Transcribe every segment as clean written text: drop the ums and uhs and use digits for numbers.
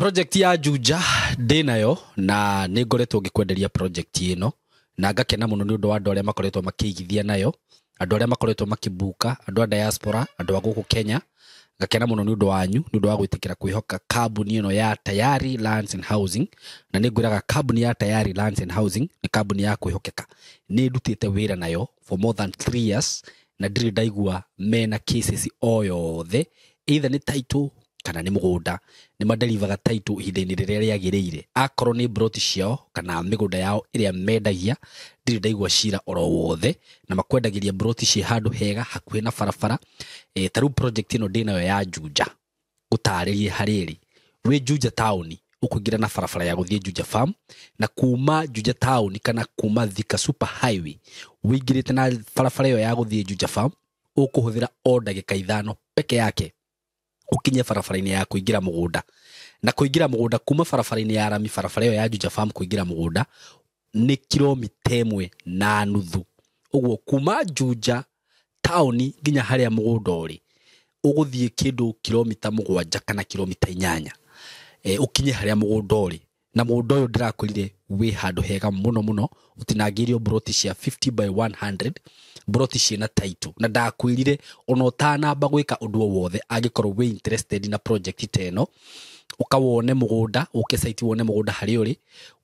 Project ya Juja ndĩ nayo na nĩ ngoretwo ngĩkwenderia project ĩno na ngakena mũno nĩ ũndũ wa andũ arĩa makoretwo makĩigithia nayo, andũ arĩa makoretwo makĩbuka, andũ a diaspora, andũ a gũkũ Kenya. Ngakena mũno nĩ ũndũ wanyu, nĩ ũndũ wa gwĩtĩkĩra kwĩhoka kambuni ĩno ya Tayari Lands and Housing. Na nĩ ngwĩraga kambuni ya Tayari Lands and Housing nĩ kambuni ya kwĩhokeka. Nĩ ndutĩte wĩra nayo for more than 3 years na ndirĩ ndaigua mena cases o yothe, either nĩ title kana nĩ mũgũnda. Nĩ maderivaga title ihinda-inĩ rĩrĩa rĩagĩrĩire, akorwo nĩ broti ciao kana mĩgũnda yao ĩrĩa mendagia, ndirĩ ndaigua cira oro wothe, na makwendagĩria broti ciĩ handũ hega hakuhĩ na barabara. Ta rĩu project ĩno ndĩnayo ya Juja, ngũtarĩrie harĩrĩ, wĩ Juja taũni ũkũingĩra na barabara ya gũthiĩ Juja Farm, na kuma Juja taũni kana kuma Thika Super Highway wĩingĩrĩte na barabara ĩyo ya gũthiĩ Juja Farm, ũkũhũthĩra o ndagĩka 5 peke yake ũkinye barabara-inĩ ya kũingĩra mũgũnda. Na kũingĩra mũgũnda kuma barabara-inĩ ya rami, barabara ĩyo ya Juja Farm kũingĩra mũgũnda nĩ kilomita 1.5. Ũguo kuma Juja taũni nginya harĩa mũgũnda ũrĩ ũgũthiĩ kĩndũ kilomita 7 kana kilomita 8, ũkinye harĩa mũgũnda ũrĩ. Na mũgũnda ũyũ ndĩrakwĩrire wĩ handũ hega mũno mũno, ũtinangĩirio broti cia 50 by 100, broti ciĩna title. Na ndakwĩrire ona ũtanamba gwĩka ũndũ o wothe, angĩkorwo wĩ interested na project ta ĩno, ũka wone mũgũnda, ũke site wone mũgũnda harĩa ũrĩ,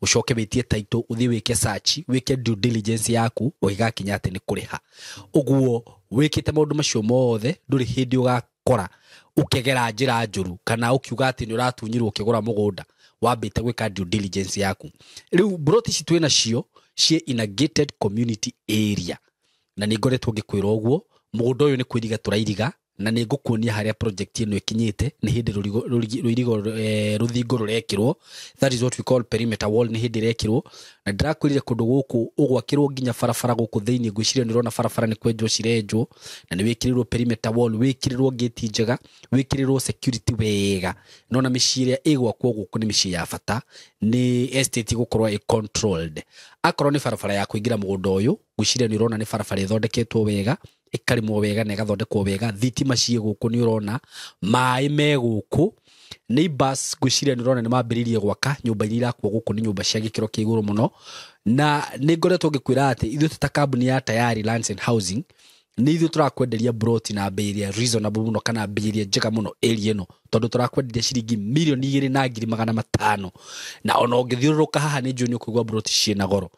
ũcoke wĩtie title, ũthiĩ wĩke search, wĩke due diligence yaku, ũgĩgakinya atĩ nĩ kũrĩha. Ũguo wĩkĩte maũndũ macio mothe, ndũrĩ hĩndĩ ũgakora ũkĩgera njĩra njũru kana ũkiuga atĩ nĩ ũratunyirwo ũkĩgũra mũgũnda, wambĩte gwĩka due diligence yaku. Rĩu broti ici twĩ nacio ciĩ in a gated community area, na nĩ ngoretwo ngĩkwĩra ũguo. Mũgũnda ũyũ nĩ kwĩriga tũrairiga, na nĩ ngũkuonia harĩa project ĩno ĩkinyĩte. Nĩ hĩndĩ rũthingo rũrekĩrwo, that is what we call perimeter wall, nĩ hĩndĩ ĩrekĩrwo. Na ndĩrakwĩrire kũndũ gũkũ ũgwakĩrwo nginya barabara gũkũ thĩinĩ. Ngwĩciria nĩ ũrona barabara nĩ kwenjwo cirenjwo, na nĩ wĩkĩrĩrwo perimeter wall, wĩkĩrĩrwo gate njega, wĩkĩrĩrwo security wega. Nona mĩciĩ ĩrĩa ĩgwakwo gũkũ nĩ mĩciĩ ya bata, nĩ estate gũkorwo ĩ controlled. Akorwo nĩ barabara ya kũingĩra mũgũnda ũyũ, ngwĩciria nĩ ũrona nĩ barabara ĩthondeketwo wega, ĩkarĩmwo wega na ĩgathondekwo wega. Thitima ciĩ gũkũ, nĩ ũrona maĩ me gũkũ. Neighbors ngwĩciria nĩ ũrona nĩ mambĩrĩirie gwaka nyũmba iria irakwo gũkũ, nĩ nyũmba cia gĩkĩro kĩa igũrũ mũno. Na nĩ ngoretwo ngĩkwĩra atĩ ithuĩ ta kambuni ya Tayari Lands and Housing nĩ ithuĩ tũrakwenderia broti na bei ĩrĩa reasonable mũno, kana bei ĩrĩa njega mũno area ĩno, tondũ tũrakwenderia ciringi 2,500,000. Na ona ũngĩthiũrũrũka haha nĩ njũĩ nĩ ũkũigua broti ciĩna goro.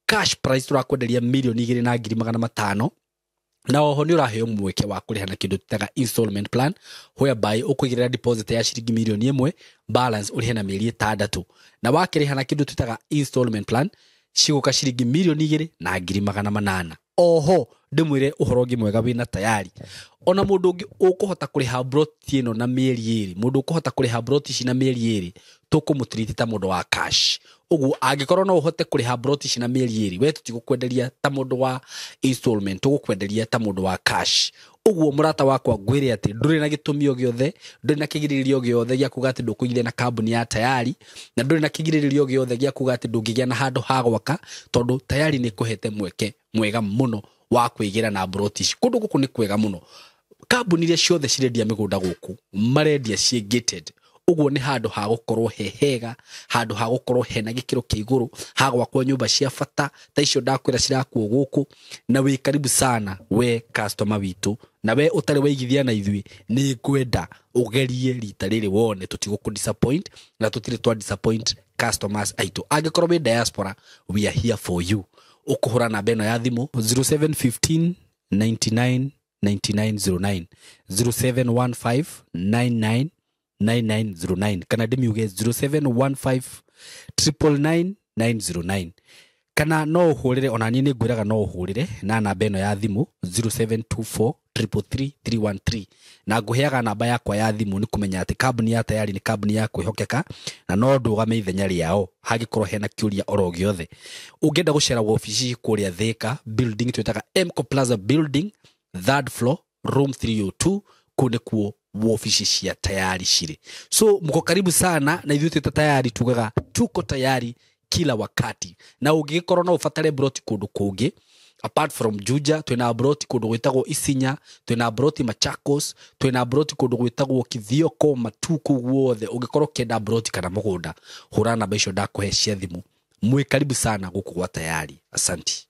Cash price tũrakwenderia 2,500,000, na oho nĩ ũraheo mweke wa kũrĩha na kĩndũ tũtaga installment plan, whereby ũkũigĩrĩra deposit ya ciringi 1 mirioni, balance ũrĩhe na mĩeri 6. Na wakĩrĩha na kĩndũ tũtaga installment plan, cigũka ciringi 2,800,000. Oho ndĩmwĩre ũhoro ũngĩ mwega wĩna Tayari, ona mũndũ ũngĩ ũkũhota kũrĩha broti ĩno na mĩeri 2, mũndũ ũkũhota kũrĩha broti ici na mĩeri 2, tũkũmũtiriti ta mũndũ wa cash. Ũguo angĩkorwo no ũhote kũrĩha broti ici na mĩeri 2, we tũtigũkwenderia ta mũndũ wa installment, tũgũkwenderia ta mũndũ wa cash. Ũguo mũrata wakwa, ngwĩre atĩ ndũrĩ na gĩtũmi o gĩothe, ndũrĩ na kĩgirĩrĩrio gĩothe gĩa kuga atĩ ndũkũigithia na kambuni ya Tayari, na ndũrĩ na kĩgirĩrĩrio gĩothe gĩa kuga atĩ ndũngĩgĩa na handũ ha gwaka, tondũ Tayari nĩ ĩkũhete mweke mwega mũno wa kwĩgĩra na broti ici. Kũndũ gũkũ nĩ kwega mũno. Kambuni iria ciothe cirendia mĩgũnda gũkũ marendia ciĩ gated. Ũguo nĩ handũ ha gũkorwo he hega, handũ ha gũkorwo hena gĩkĩro kĩa igũrũ, ha gwakwo nyũmba cia bata ta icio ndakwĩra cirakwo gũkũ. Na wĩ karibu sana we customer witũ, na we ũtarĩ waigithia na ithuĩ, nĩ ngwenda ũgerie rita rĩrĩ wone tũtigũkũ disappoint, na tũtirĩ twa disappoint customers aitũ. Angĩkorwo wĩ diaspora, we are here for you. Ũkũhũra namba ĩno ya thimũ 0715 99 9909, 0715 99 9909, kana ndĩmiuge 0715 999 909. Kana no ũhũrĩre ona niĩ, nĩ ngwĩraga no ũhũrĩre na namba ĩno ya thimũ 0724 333 313. Na ngũheaga namba yakwa ya thimũ nĩ kũmenya atĩ kambuni ya Tayari nĩ kambuni ya kwĩhokeka, na no ndũgame ithenya rĩao hangĩkorwo hena kĩũria oro gĩothe. Ũngĩenda gũcera wabici kũrĩa Thika building twĩtaga Mco Plaza building, third floor, room 302, kũu nĩkuo wabici cia Tayari cirĩ. So mko karibu sana, na ithuĩ twĩta Tayari tugaga tuko tayari kila wakati. Na ũngĩgĩkorwo no ũbatare broti kũndũ kũngĩ, Apart from Juja, twina broti kundu gwitagwo Isinya, twina broti Machakos, twina broti kundu gwitagwo Kithioko, Matuku guothe. Ungikorwo ukienda broti kana mugunda, hura namba icio ndakuhe cia thimu. Mwi karibu sana guku gwa Tayari. Asanti.